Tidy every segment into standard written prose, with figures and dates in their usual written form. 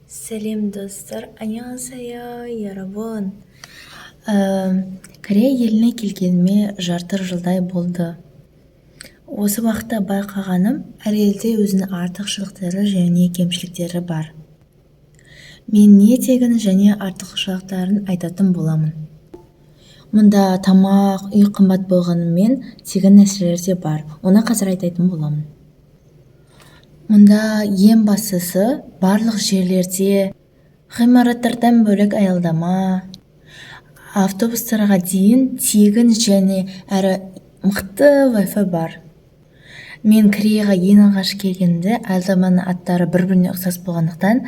Сәлем, достар! 안녕하세요, 여러분. Корея еліне келгеніме жарты жылдай болды. Осы уақытта байқағаным, әр елде өзінің артықшылықтары және кемшіліктері бар. Мен не тегін және артықшылықтарын айтатын боламын. Мұнда тамақ, үй қымбат болғанымен, тегін нәрселер де бар. Оны қазір айтатын боламын. Мұнда ең бастысы, барлық жерлерде ғимараттардан бөлек аялдама, автобустарға дейін тегін және әрі мықты Wi-Fi бар. Мен Кореяға ең алғаш келгенімде аялдаманың аттары бір-біріне ұқсас болғандықтан,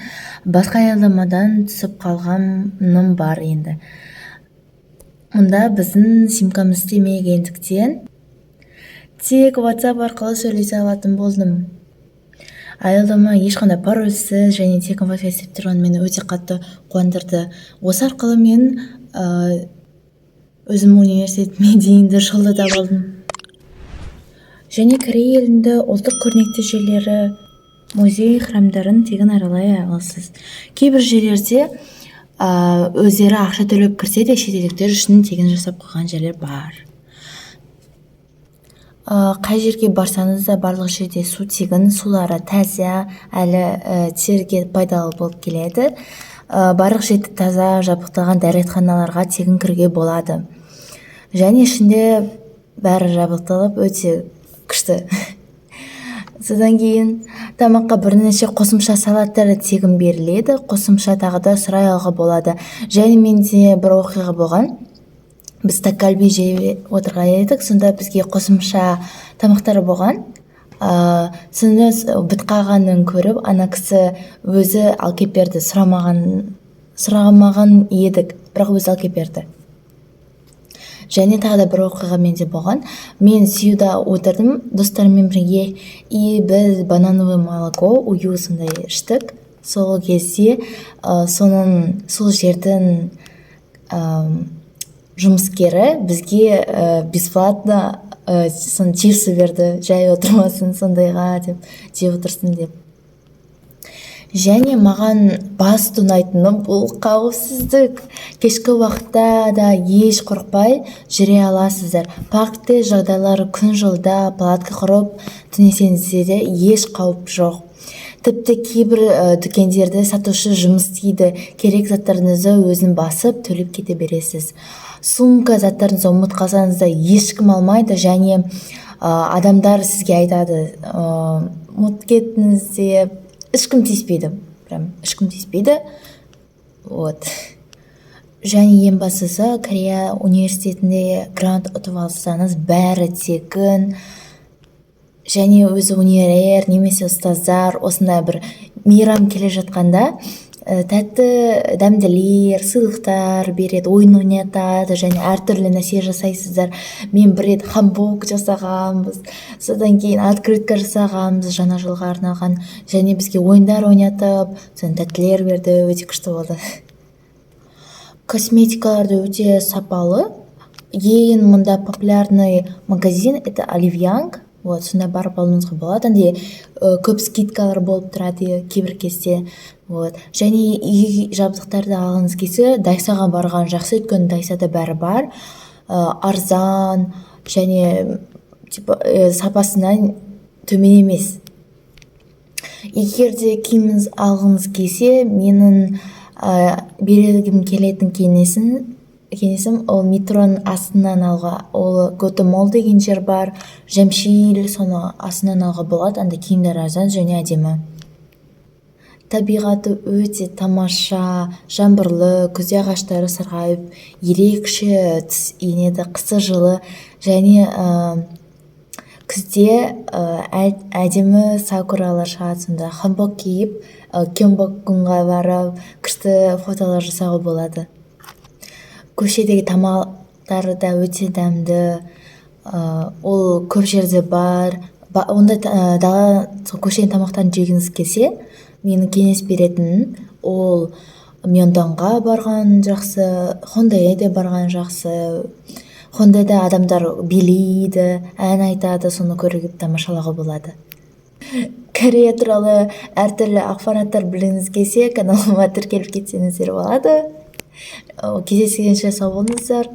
басқа аялдамадан түсіп қалғаным бар енді. Мұнда біздің симкамыз істемегендіктен, тек WhatsApp арқылы сөйлесе алатын болдым. Аялдама ешқандай парольсіз және тегін Wi-Fi істеп тұрғаны мені өте қатты қуандырды. Осы арқылы мен өзім университетіме дейінгі жолды таба алдым. Және Корея елінде ұлттық көрнекті жерлері, музей, храмдарын тегін аралай аласыз. Кейбір жерлерде өздері ақша төлеп кірсе де, шетелдіктер үшін тегін жасап қойған жерлер бар. Қай жерге барсаңыз да, барлық жерде су тегін, сулары таза, әлі теріге пайдалы болып келеді. Барлық жерде таза жабдықталған дәретханаларға тегін кіруге болады. Және ішінде бәрі жабдықталып, өте күшті. Содан кейін тамаққа бірнеше қосымша салаттар тегін беріледі, қосымша тағы да сұрай алуға болады. Және менде бір оқиға болған. Біз такгальби жеп отырған едік, сонда бізге қосымша тамақтар болған. Сонда бітіп қалғанын көріп, ана кісі өзі алып келіп берді. Сұрамаған едік, бірақ өзі алып келіп берді. Және тағы да бір оқиға менде болған. Мен Сеулда отырдым достарыммен бірге, и біз банановое молоко, ую сондай іштік. Сол кезде соның сол жердің жұмыскері бізге бесплатно соны чипсы берді, жай отырмасын сондайға деп, жеп отырсын деп. Және маған басты ұнайтыны — бұл қауіпсіздік. Кешкі уақытта да еш қорықпай жүре аласыздар. Паркте жағдайлары күн жылда, палатка құрып түнесеңіздер де, еш қауіп жоқ. Тіпті кейбір дүкендерде сатушы жұмыс істейді, керек заттарыңызды өзін басып, төлеп кете бересіз. Сумка заттарыңызды ұмытып қалсаңыз да, ешкім алмайды және адамдар сізге айтады, ұмытып кеттіңіз деп. Ешкім тиіспейді, прям ешкім тиіспейді. Вот. Және ең бастысы, Корея университетінде грант ұтып алсаңыз, бәрі тегін. Және өзі универ немесе ұстаздар осындай бір мейрам келе жатқанда, тәтті дәмділер, сыйлықтар береді, ойын ойнатады және әртүрлі нәрсе жасайсыздар. Мен бір рет ханбок жасағанбыз, содан кейін открытка жасағанбыз жаңа жылға арналған. Және бізге ойындар ойнатып, содан тәттілер берді, өте күшті болды. Косметикалар да өте сапалы. Ең мұнда популярный магазин — это Олив Янг. Вот, сонда барып алуыңызға болады. Андай көп скидкалар болып тұрады кейбір кезде. Вот. Және үй жабдықтарды алғыңыз келсе, Дайсоға барған жақсы, өйткені Дайсода бәрі бар, арзан және типа сапасынан төмен емес. Егер де киім алғыңыз келсе, менің бергім келетін кеңесім ол метроның астынан алуға. Ол Лотте Молл деген жер бар, Жамшил, соны астынан алуға болады. Анда киімдер арзан және әдемі. Табиғаты өте тамаша. Жаңбырлы күзде ағаштары сарғайып, ерекше түс енеді, қысы жылы. Және күзде әдемі сакуралар шығады. Сонда ханбок киіп, Кёнбоккунға барып, күшті фотолар жасауға болады. Көшедегі тамақтары да өте дәмді. Ол көп жерде бар. Ондай дала, көшенің тамақтарын жегіңіз келсе, менің кеңес беретінім, ол Мёндонға барған жақсы, Хондэге де барған жақсы. Хондэда адамдар билейді, ән айтады, соны көріп тамашалауға болады. Корея туралы әртүрлі ақпараттар білгіңіз келсе, каналыма тіркеліп кетсеңіздер болады. Кездескенше сау болыңыздар.